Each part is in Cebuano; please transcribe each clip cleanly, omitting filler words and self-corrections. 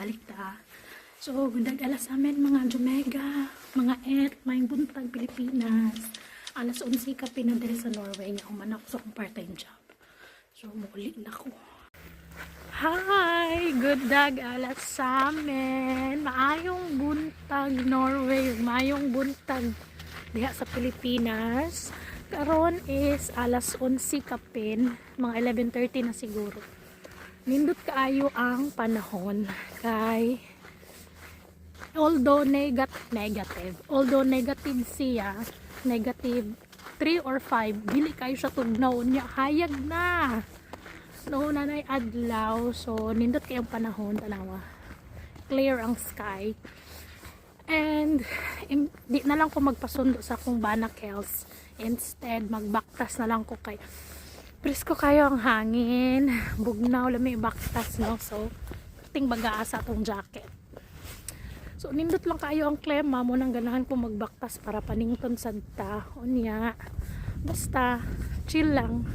Balik ta. So, good dag alas amin, mga Jomega, mga et, maayong buntag, Pilipinas. Alas 11 ka na diri sa Norway nga human ako sa akong part-time job. So, muli na ko. Hi! Good dag alas sa amin. Maayong buntag, Norway. Maayong buntag diha sa Pilipinas. Karon is alas 11 kapin. Mga 11:30 na siguro. Nindot kaayo ang panahon. Kay although negative, although negative siya, negative 3 or 5, dili kayo siya tugnaw niya. Hayag na no nanay adlaw. So nindot kayong panahon, tanawa, clear ang sky and di na lang ko magpasundo sa akong banakels. Instead, magbaktas na lang ko kay presko kayo ang hangin, bugnaw lami baktas, no? So ting bagaa sa atong jacket. So nindot lang kayo ang klima mo nang ganahan ko magbaktas para panington sad ta. Unya basta chill lang.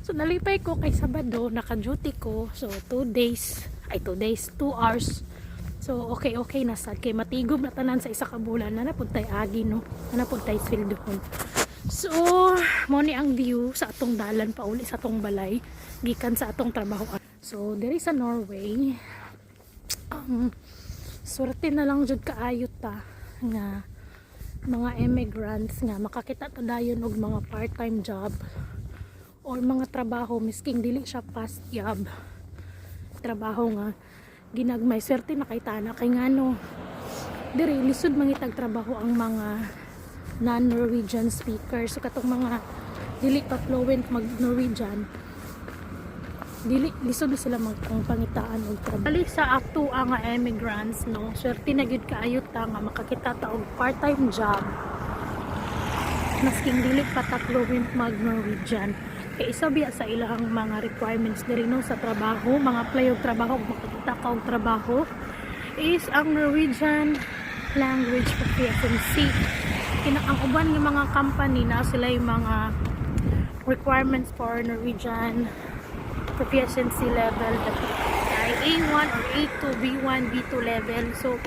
So nalipay ko kay Sabado naka-duty ko. So 2 days, ay, 2 days, 2 hours. So okay na sad kay matigob na tanan sa isa ka bulan na napuntay agi, no, na napuntay sweldohon. So mo ni ang view sa atong dalan pauli sa atong balay gikan sa atong trabaho. So diri sa Norway, swerte na lang jud kaayo ta nga mga immigrants nga makakita ta dayon og mga part-time job or mga trabaho misking dili siya fast job, trabaho nga ginagmay. Swerte na kay tana kay ngano diri lisod mangitag trabaho ang mga non-Norwegian speakers. So katong mga dili pa fluent mag Norwegian, dili lisod na sila mag ang pangitaan og trabaho. Bali sa ato ang nga immigrants, no, swerte na gyud kaayo ta nga makakita ta og part-time job masking dili pa ta fluent mag Norwegian. Kay isa biya sa ilahang mga requirements diri, no, sa trabaho, mga apply og trabaho, ug makakita ka og trabaho is ang Norwegian language proficiency. Kina ang uban nga mga company na sila yung mga requirements for Norwegian proficiency level ay A1 or A2, B1, B2 level. So,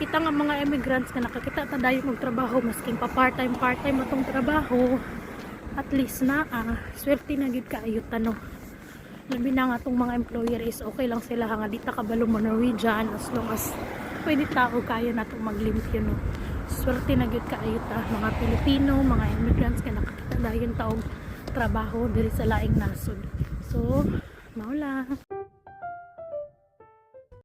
kita nga mga immigrants nga nakakita ta dayon og trabaho masking pa part-time part-time atong trabaho, at least na swerte na gyud kaayo ta, no? Labi na nga atong mga employer is okay lang sila nga di ta kabalo mo Norwegian as long as pwede ta o kaya nato maglimpyo, no? Swerte na gyud kaayo ta mga Pilipino, mga immigrants nga nakakita dayon ta og trabaho diri sa laing nasod. So mao lang.